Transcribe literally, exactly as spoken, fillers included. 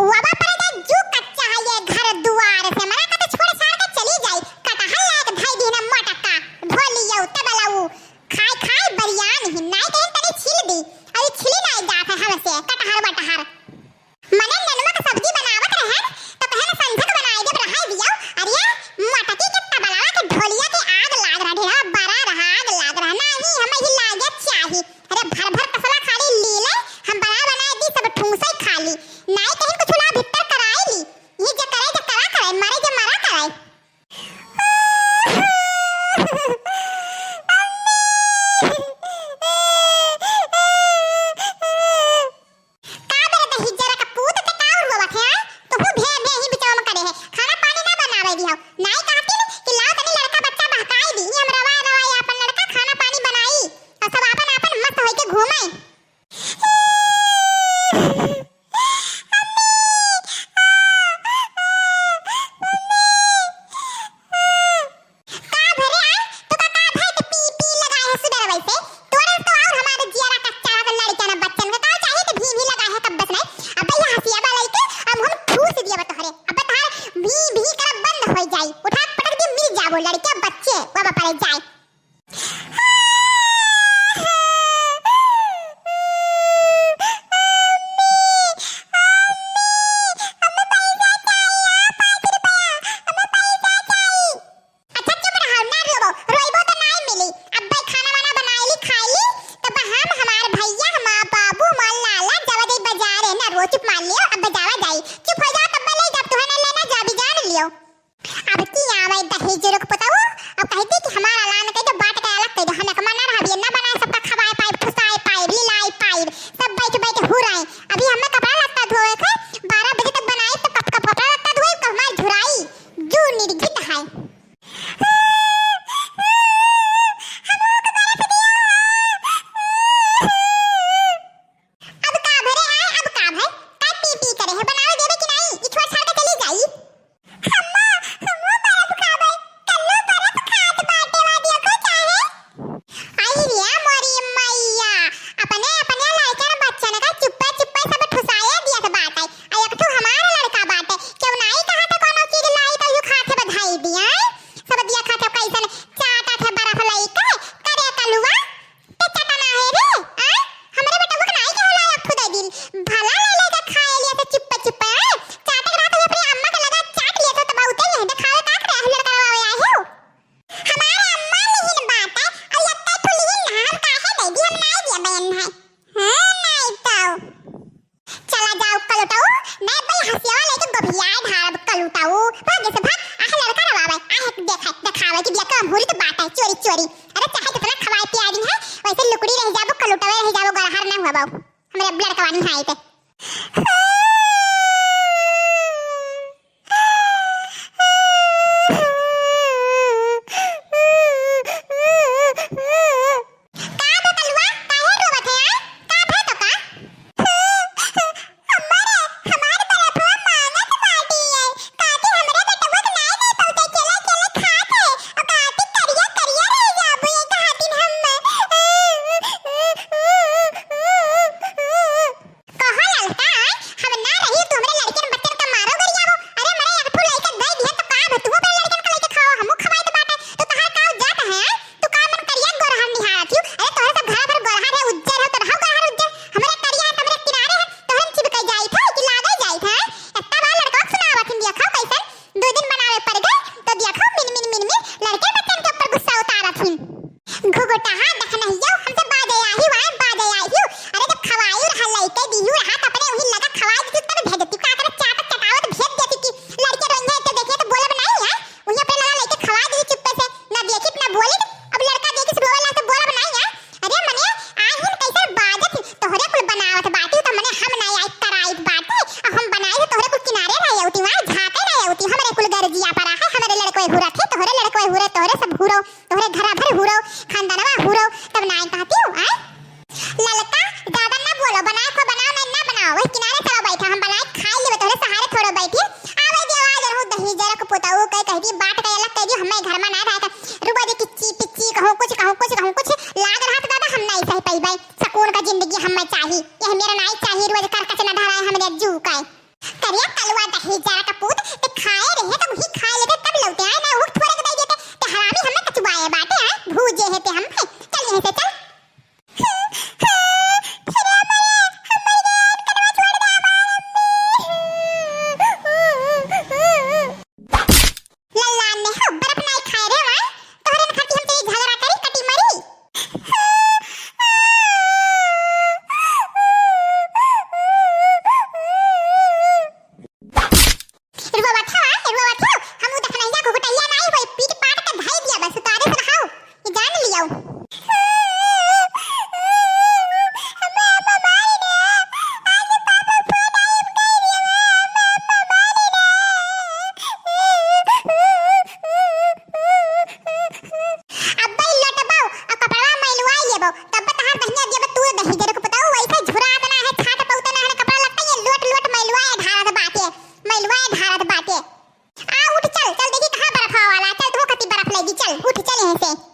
पुआवा पर जा जू कच्चा है ये घर दुआर से, मना का तो छोड़ छाड़ के चली जाई। कटहल लायक धई दीन मोटका, ढोलियऊ, तबलऊ, खाई खाई बरियान ही, नाई कहीं तनी छील दी, अउर छीली नाई जात है हमसे, कटहर वटहर। मने ननुआ के सब्जी बनावत रहन, तो कहन संझक बनाई देब, रहाई दियो। अरे, मोटकी के तबलवा के ढोलिया के आग लाग रहा, ढेरवा बड़ा रहा, आग लाग रहा, नाही, हम ही लागे चाही। अरे, भर भर तसला खाली ली ले, हम बना बनाए दी, सब ठूंसे खा ली। नाई कहीं कुछ ना भी अरे कलुआ दहेजरा का पूत, ते खाए रहे तो वही खाए लेते, तब लौटे आए ना, उठ थोड़े के दे देते। ते हरामी हमें कचुआए बाटे, आए भूजे है ते हम, हैं? चल यहाँ से चल। फिर हमारे, हमारे कनवा छोड़ दे हमारे। लल्लान ने हो बर्फ नाई खाए रे वाई, तोहरे न खाती हम तेरी झगड़ा करी कटी मरी। रुआ मत हो, रुआ मत हो, हम उ दखनैया घुघुटैया नाई होई, पीट पाट के धाई दिया बस, उतारे से रहाओ, ये जान लियो। अब्बे लोटबो, आ कपड़वा मैलवाई लेबो, तब तहार बहिनिया देबो तू दही जरूर पताऊ, वैसे झुरात ना है, छाट पौते ना है, कपड़ा लत्ता ये लोट लोट मैलवाए ढारत बाटे, मैलवाए ढारत बाटे। आ उठ चल, चल देखी कहाँ बर्फ वाला, चल तू कति बर्फ लेगी, चल उठ चल यहाँ से।